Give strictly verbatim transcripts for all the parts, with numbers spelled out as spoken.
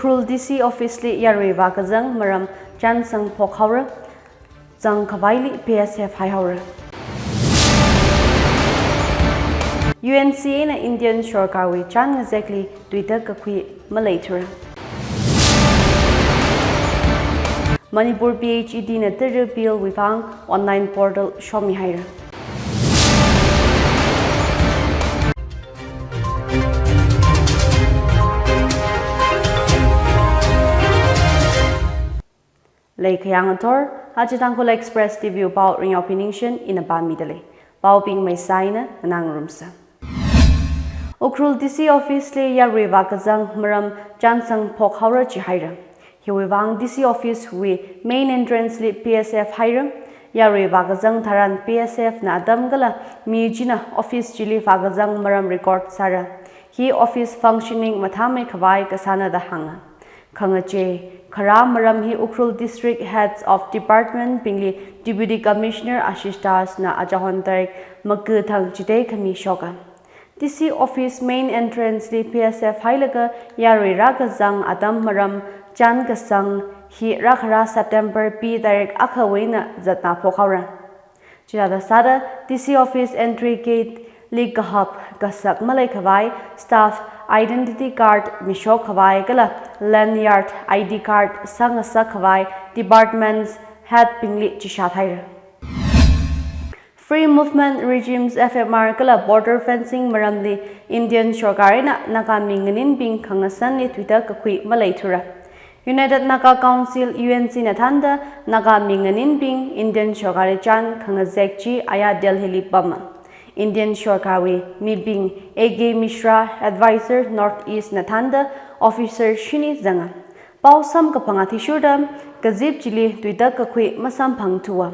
Ukhrul D C office li yarui vākazang maram chānsang phokhaora, zangkhavaili P S F haihaora. U N C A na Indian sorkarwui chān ngazekli tuitak kakhui maleithura. Manipur P H E D na tara bill wui vang online portal shomihaira. Leikhayang athor, aja Tangkhul Express T V wui pao Ringyao Piningshen ina pāmidalei. Paobing maisai eina nganāngarumsa. Ukhrul D C office li yarui vākazang maram chānsang phokhaora jihaira. Hiwui vang D C office wui main entrance li P S F haira. Yarui vākazang tharan P S F na atam kala mi china office chili vākazang maram record sāra. Hi office functioning mathāmeikhavai kasāna da hānga. Khangachei kharā maram hi Ukhrul District Heads of Department bingli Deputy Commissioner Ashish Das na achahon tarik maku thang chitheikhami shoka. D C office main entrance li P S F hailaga yarui rākazang atam maram chānkasang hi rākhara September pi tarik akhawui eina zatna phokhaora. Chithāda sāda D C office entry gate li kahap kasak maleikhavai, staff identity card mishokkhavai kala lanyard I D card sangasakkhavai departments head bingli chishat haira. Free Movement Regimes F M R kala border fencing maramli Indian sorkar eina Naga mi nganinbing khangasanli tuitak kakhui maleithura. United Naga Council, U N C na thānda Naga mi nganinbing Indian sorkarli chān khangazek chi aya Delhi li pama. Indian sorkarwui mibing A K Mishra, Advisor North East na thānda officer shini zanga. Pao samkaphang athishurda kazip chili tuitak kakhui masamphangthuwa.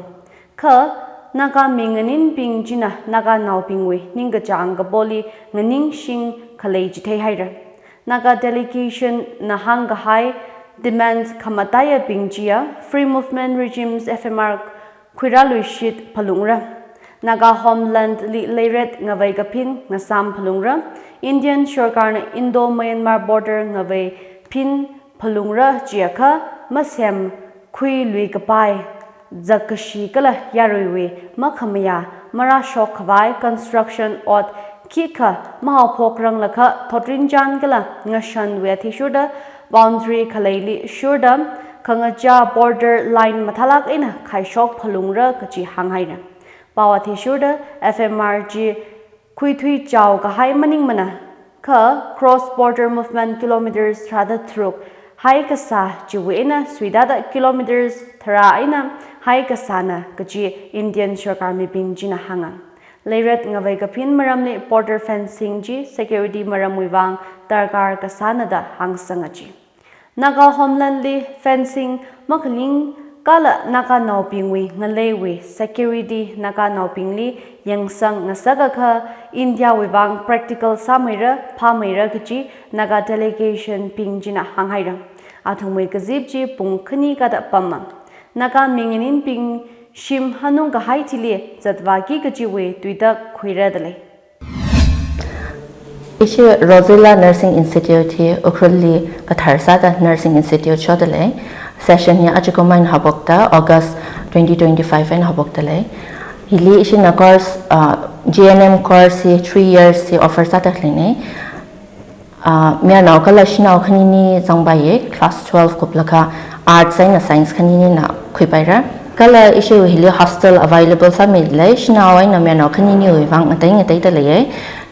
Kha Naga mi nganinbing china Naganaobingwui ningkachāng kapoli nganingshing khalei chitheihaira. Naga delegation na hāngkahai demands khamataiyabing chiya Free Movement Regimes F M R khuirāluishit phalungra. Naga homeland li leiret ngavei kaphin ngasam phalungra. Indian sorkarna Indo-Myanmar border ngavei phin phalungra jiakha masem khuiluikapai, zakkashi kala yaruiwui makhamayā marāshokkhavai construction ot khikha mahaophokranglakha thotrinchān kala ngashanwui athishurda boundary khaleili shurda khangachā border line mathālāk eina khaishok phalungra kaji hānghaira. Pao athishurda F M R chi khuithuichao kahai maningmana, kha cross border movement kilometers tharāda tharuk haikasā chiwui eina suitāda kilometers tharā eina haikasāna kaji Indian sorkar mibing china hānga. Leiret ngavei kaphin maramli border fencing chi security maramwui vang darkar kasāna da hāngsanga chi. Naga homeland li fencing makhaling kala Naganaobingwui ngaleiwui security Naganaobingli yangsang ngasakakha India wui vang practical sāmeira, phāmeira kaji Naga delegation bing china hānghaira. Athumwui kazip chi pung khani kada pama. Naga mi nganinbing shim hanung kahai thili zatvāki kajiwui tuitak khuira dalei. Ishi Rosella Nursing Institute hi Ukhrulli kathar sāda Nursing Institute shodalei. Session hi ajakumai eina haophokta, August twenty twenty-five eina haophokdalei. Hili ishina course, uh, G N M course hi three years hi offer sāda khaleina. Uh, mayarnao kala shanao khanini zangpaiya, class twelve kuplaga arts eina science khaninina khuipaira. Kala ishiwui hili hostel available sāmilei, shanao eina mayarnao khaniniwui vang ngatei ngateida leiya.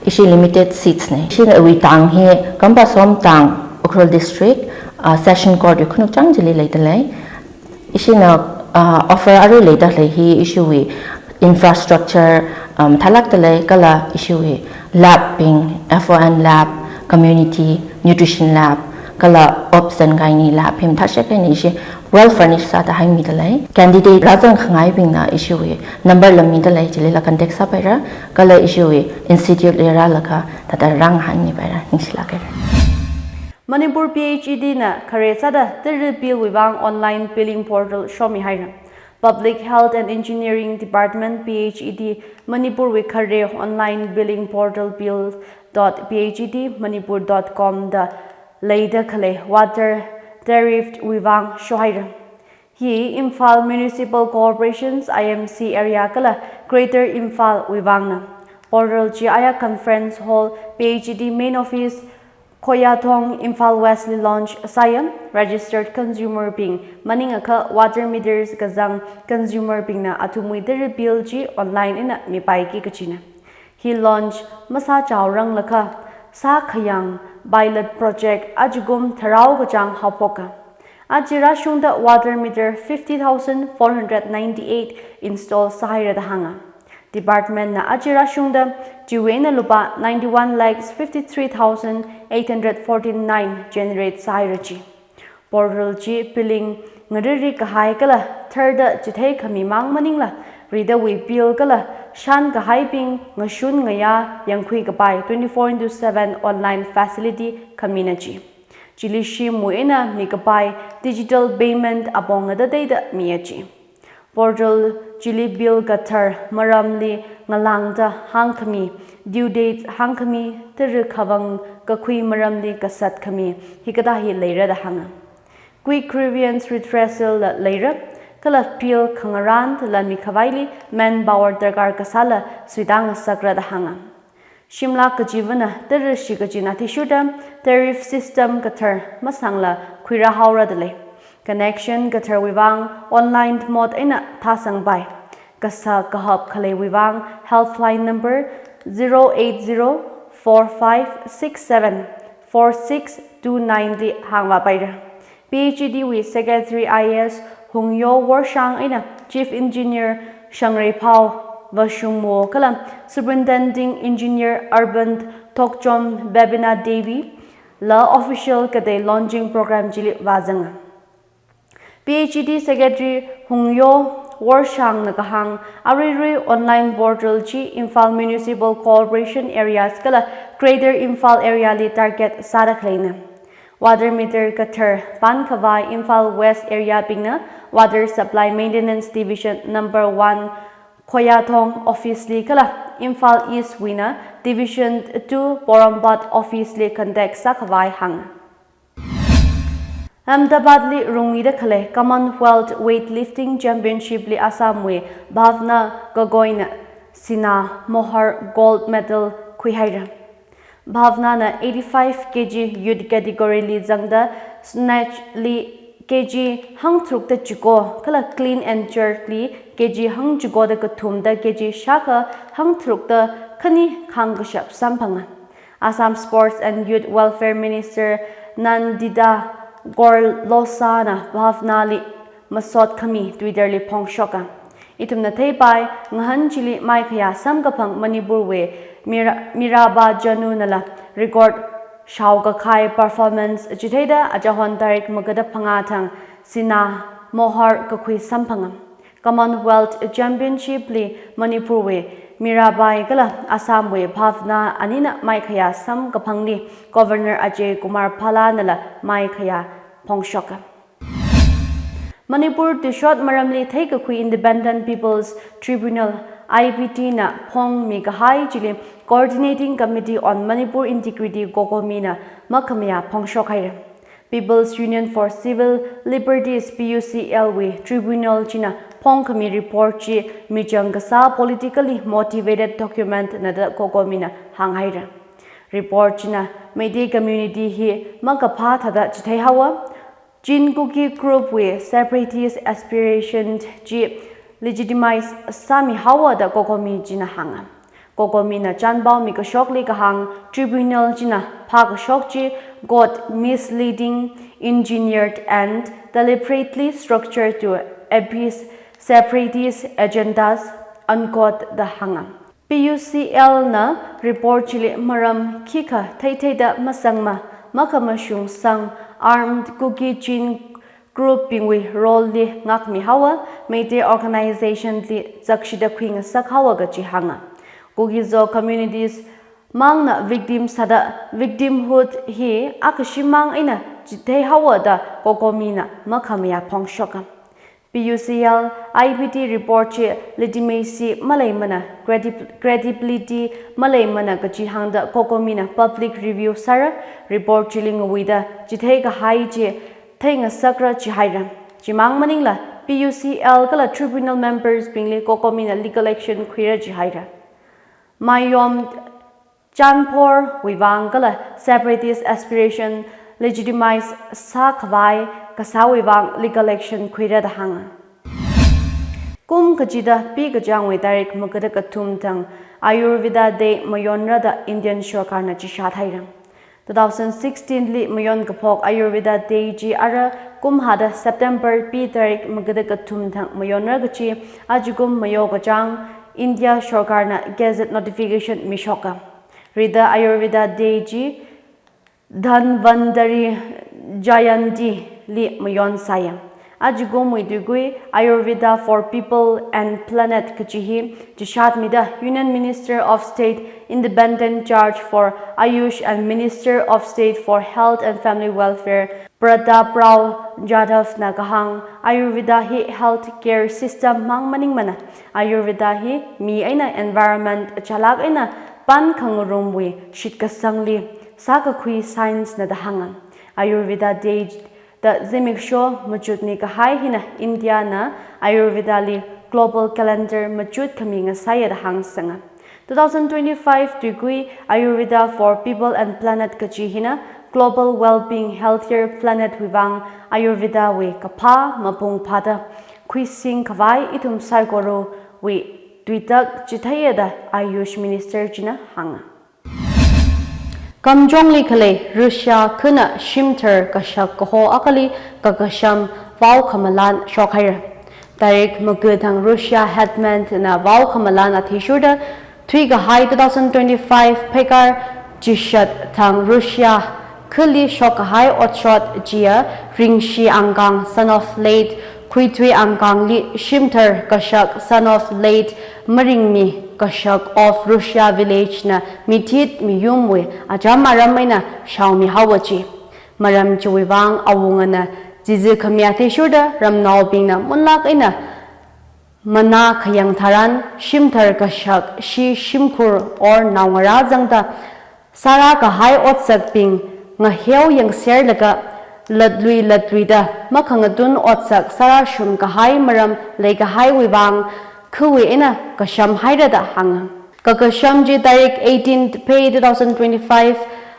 Ishi limited seats na. Ishiwui tang hi Kampasom tang, Ukhrul District, uh, Session Court wui khanukchang chili leidalei. Ishina, ah, offer arui leida khalei hi ishiwui infrastructure, um, mathālākdalei kala ishiwui lab bing, F O N lab, community nutrition lab, kala obs and gynae lab hi mathāshek eina ishi well furnished sāda haimidalei. Candidate rāzang khangaibingna ishiwui number lamidalei, chilila contact sāpaira, kala ishiwui institute li rālaga thāda rāngahānmipaira, ningshilāka. Manipur P H E D na khare sāda tara bill wui vang online billing portal shomihaira. Public Health and Engineering Department, P H E D Manipur wui khare online billing portal bill dot P H E D Manipur dot com da leida khalei water tariff wui vang shohaira. Hi Imphal Municipal Corporation's I M C area kala Greater Imphal wui vangna. Portal chi aya Conference Hall, P H E D Main Office, Khoyathong, Imphal West li launch sāya. Registered consumer bing maningakha water meters kazang consumer bingna athumwui tara bill chi online eina mipaiki kachina. Hi launch masāchaoranglakha sākhayang pilot project ajakum tharao kachāng haophoka. Aja rāshungda water meter fifty thousand four hundred ninety-eight install sāhaira da hānga. Department na aja rāshungda chiwui eina lupā ninety-one lakhs fifty-three thousand eight hundred forty-nine generate sāhaira chi. Portal chi billing ngariri kahai kala tharda chithei khami mang maningla, ridawui bill kala shān kahaibing ngashun ngayā yangkhui kapai twenty-four into seven online facility khamina chi. Chili shimwui eina mikapai digital payment apong ngatateida miya chi. Portal chili bill kathar maramli ngalāngda hāngkhami, due dates hāngkhami, tara khavang kakhui maramli kasat khami, hikathā hi leira da hānga. Quick grievance redressal la leira, kala bill khangarān la mikhavaili manpower darkar kasāla suitāngasakra da hānga. Shimlak kachivana tara shikachin athishurda tariff system kathar masangla khuirāhaora da lei. Connection katharwui vang online mode eina thāsangpai. Kasā kahap khaleiwui vang helpline number zero eight zero four five six seven four six two nine li hāngvāpaira. P H E D wui Secretary I A S Hungyo Worshang eina Chief Engineer Shangreiphao Vashungmo kala Superintending Engineer Urban Thokchom Bebina Devi la official katei launching program chili vāzanga. P H E D Secretary Hungyo Worshang na kahāng aruirui online portal chi Imphal Municipal Corporation areas kala Greater Imphal area li target sāda khaleina. Water meter kathar pānkhavai Imphal West area bingna water supply maintenance division number one Khoyathong office li kala Imphal East wuina division two Porompat office li contact sākhavai hānga. Ahmedabad li rungmida khalei Commonwealth Weightlifting Championship li Assam wui Bhavna Gogoi na Sina Mohar gold medal khuihaira. Bhavna na eighty-five K G youth category li zangda snatch li K G hangtharukta chiko, kala clean and jerk li K G hangchikoda kathumda K G shākha hangtharukta khani khāngkashap samphanga. Assam Sports and Youth Welfare Minister Nandita Gorlosa na Bhavna li masot khami Twitter li phongshoka. Ithumna theipai, ngahān chili maikhayā samkaphang Manipur wui Mira-, Miraba Janu nala record shaokakhai performance chitheida achahon tarik magada phangā thang Sina Mohar kakhui samphanga. Commonwealth Championship li Manipur wui Mirabai kala Assam wui Bhavna anina maikhayā samkaphangli Governor Ajay Kumar Bhalla nala maikhayā phongshoka. Manipur tuishot maramli theikakhui Independent People's Tribunal, I P T na phongmikahai chili Coordinating Committee on Manipur Integrity, COCOMI na makhamayā phongshokhaira. People's Union for Civil Liberties, P U C L wui tribunal china phongkhami report chi michang kasā politically motivated document na da COCOMI na hānghaira. Report china Meitei community hi makaphā thāda chitheihaowa, Chin Kuki group wui separatist aspiration chi legitimize sāmihaowa da COCOMI china hānga. COCOMI na chanpao mikashokli kahāng tribunal china phākashok chi quote misleading, engineered and deliberately structured to appease separatist agendas, unquote da hānga. P U C L na report chili maram khikha theitheida masangma, makhamashung sang armed Kuki Chin group bingwui role li ngākmihaowa, Meitei organization li zakshida khuingasakhaowa kaji hānga. Kuki-Zo communities mangna victim sāda victimhood hi akhashimang eina chitheihaowa da COCOMI na makhamayā phongshoka. P U C L I B D report chi legitimacy maleimana, credib-, credibility maleimana kachi hāngda COCOMI na public review sāra. Report chili ngawuida chitheikahai chi theingasakra jihaira. Chimang maningla P U C L kala tribunal members bingli COCOMI na legal action khuira jihaira. Mayom chanphorwui vang kala separatist aspiration legitimize sākhavai kasāwui vang legal action khuira da hānga. Kum kachida Pi kachāngwui tarik magada kathum thang Ayurveda Day mayonra da Indian sorkarna chishat haira. Two thousand sixteen li mayon kaphok Ayurveda Day chi ara kumhada September Pi tarik magada kathum thang mayonra kachi ajakum mayo kachāng India sorkarna gazette notification mishoka. Rida Ayurveda Day chi Dhanvantari Jayanti li mayon sāya. Ajakumwui tuikui Ayurveda for People and Planet kachi hi chishatmida Union Minister of State, Independent Charge for Ayush and Minister of State for Health and Family Welfare Pratap Rao Jadhav na kahāng, Ayurveda hi health care system mang maningmana. Ayurveda hi mi eina environment, chalak eina pan khangarumwui shitkasangli sākakhui science na da hānga. Ayurveda Day da zimiksho machutmi kahai hina India na Ayurveda li global calendar machut khami ngasāya da hāngsanga. Two thousand twenty-five tuikui Ayurveda for People and Planet kachi hina global well-being, healthier planet wui vang Ayurveda wui kaphā mapung phāda khuising khavai ithum saikorawui tuitak chitheiya da Ayush Minister china hānga. Kamjongli khalei Russia khana shimthar kashak kaho akhali kakasham vaokhamalan shokhaira. Tarik maga thang Russia headman na vaokhamalan athishurda thuikahai two thousand twenty-five pheikar chishat thang Russia khali shokkahai otshot chiya Ringshi Angkang, son of late Khuithui Angkang li shimthar kashak, son of late Maringmi kashak of Russia village na mithit miyumwui acham aram eina shaomi haowa chi. Maram chiwui vang awungana chizi khami athishurda ramnaobingna munlak eina mana khayang tharan shimthar kashak shi shimkhur or naongarā zangda sāra kahai otsakbing ngaheo yangserlaga latlui latluida makhangatun otsak sārashum kahai maram leikahaiwui vang khawui eina kasham haira da hānga. Kakasham chi tarik eighteen Phei two thousand twenty-five,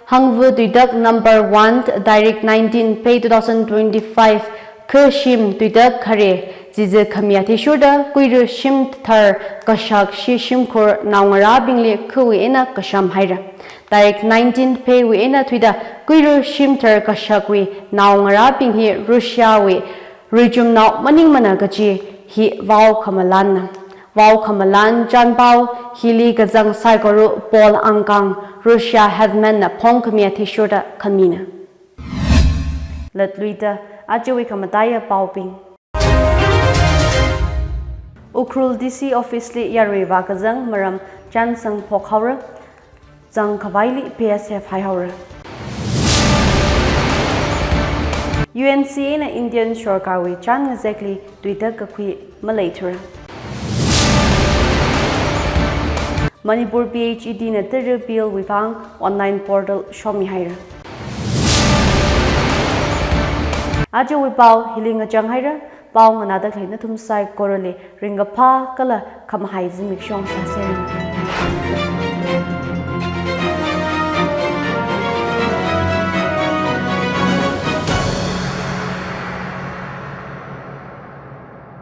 Hangvu tuitak number one, tarik nineteen Phei two thousand twenty-five, khashim tuitak khare, chizi khami athishurda kuiru shimthar kashak shi shimkhur naongarābingli khawui eina kasham haira. Tarik nineteen Pheiwui eina thuida kuiru shimthar kashakwui naongarābing hi Russiawui ruichumnao maningmana kachi hi vaokhamalanna. Vaokhamalan chanpao hili kazang saikora Paul Angkang, Russia headman na phongkhami athishurda khamina. Latluida ajawui khamataiya paobing. Ukhrul D C office li yarui vākazang maram chānsang phokhaora, zangkhavaili P S F haihaora. U N C A na Indian sorkarwui chān ngazekli tuitak kakhui maleithura. Manipur P H E D na tara bill wui vang online portal shomihaira. Ajawui pao hili ngachang haira, pao nganāda khalei nathum saikorali ringkaphā kala khamahai zimiksho sāsera.